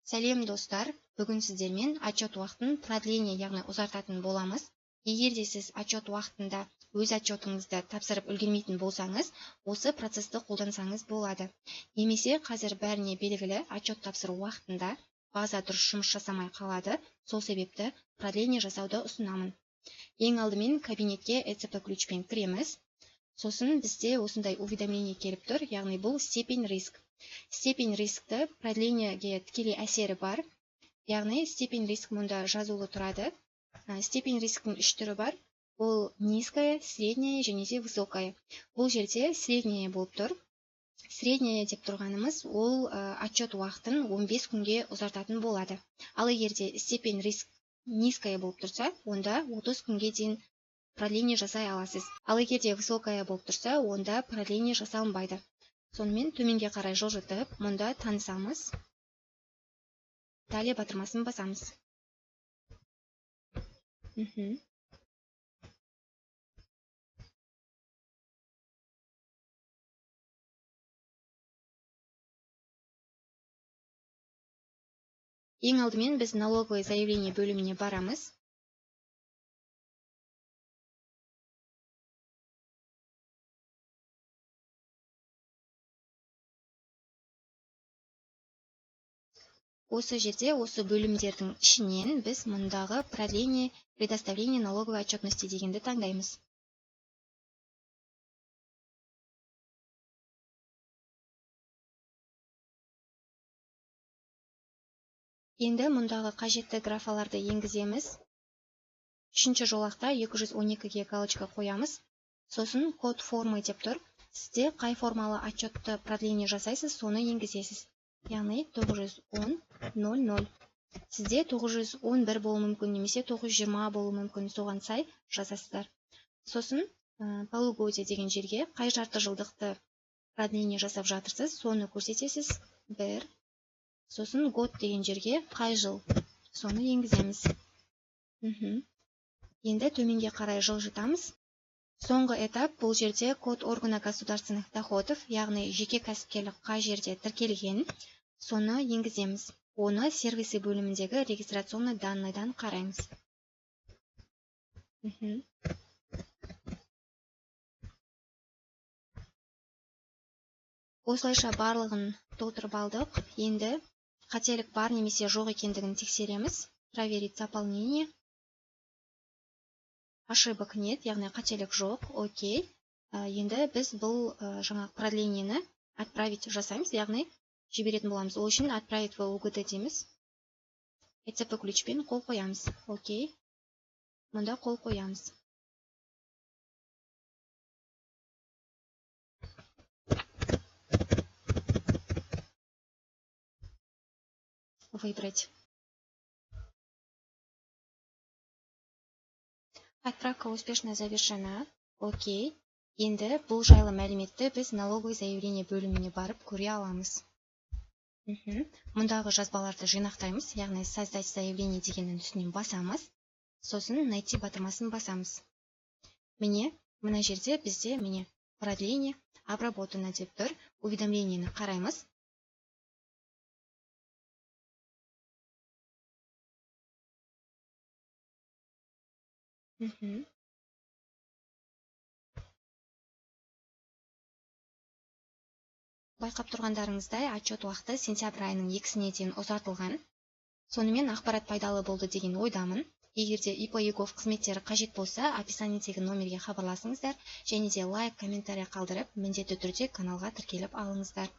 Сәлем, достар! Бүгін сіздермен отчет уақытын продление, яғни ұзартатын боламыз. Егер де сіз отчет уақытында өз отчетыңызды тапсырып үлгермейтін болсаңыз, осы процесті қолдансаңыз болады. Немесе қазір бәріне белгілі, отчет тапсыру уақытында база дұрыс жұмыс жасамай қалады, сол себепті продление жасауды ұсынамын. Ең алдымен кабинетке ЭЦП ключпен кіреміз. Сосын бізде осындай уведомление келіп тұр, яғни бұл степень риск. Степень рискті продлениеге тікелей әсері бар. Яғни степень риск мұнда жазулы тұрады. Степень рисктің үш түрі бар. Ол низкая, средняя және де высокая. Бұл жерде средняя болып тұр. Средняя деп тұрғанымыз ол отчет уақытын 15 күнге ұзартатын болады. Ал егер де степень риск низкая болып тұрса, онда 30 күнге дейін продление жасай аласыз. Ал егер де высокая болып тұрса, онда продление жасалынбайды. Сонымен төменге қарай жылжытып, мұнда танысамыз. Далее батырмасын басамыз. Ең алдымен біз налоговое заявление бөліміне барамыз. Осы жерде, осы бөлімдердің ішінен біз мұндағы продление предоставление налоговой отчетности дегенді таңдаймыз. Енді мұндағы қажетті графаларды енгіземіз. Үшінші жолақта 212-ге галочка қоямыз. Сосын код формы деп тұр. Сізде қай формалы отчетты продление жасайсыз, соны енгізесіз. Яғни 910.00. Сізде 911 болуы мүмкін, немесе 920 болуы мүмкін, соған сай жазасыздар. Сосын полугодие деген жерге қай жарты жылдықты продление жасап жатырсыз, соны көрсетесіз. 1. Сосын год деген жерге қай жыл, соны енгіземіз. Енді төменге қарай жылжытамыз. Соңғы этап бұл жерде код органа государственных доходов, яғни жеке кәсіпкерлік қай жерде тіркелген, соны енгіземіз. Оны сервисы бөліміндегі регистрационный данныйдан қараймыз. Осылайша барлығын толтырып алдық. Енді қателік бар немесе жоқ екендігін тексереміз. Проверить заполнение. Ошибок нет, яғни қателік жоқ. Окей. Енді біз бұл жаңағы продлениені отправить жасаймыз, яғни жіберетін боламыз. Ол үшін отправить в УГД дейміз. ЭЦП ключпен қол қоямыз. Окей. Мұнда қол қоямыз. Выбрать. Отправка успешно завершена. Окей. Енді бұл жайлы мәліметті біз налоговый заявление бөліміне барып көре аламыз. Мұндағы жазбаларды жинақтаймыз, яғни создать заявление дегеннің үстінен басамыз. Сосын найти батырмасын басамыз. Міне, мына жерде бізде міне продление обработано деп тұр. Уведомлениені қараймыз. Байқап тұрғандарыңыздай, отчет уақыты сентябрь айының 2-сіне дейін ұзартылған. Сонымен ақпарат пайдалы болды деген ойдамын. Егер де ИП eGov қызметтері қажет болса, описаниедегі номерге хабарласыңыздар және де лайк, комментарий қалдырып, міндетті түрде каналға тіркеліп алыңыздар.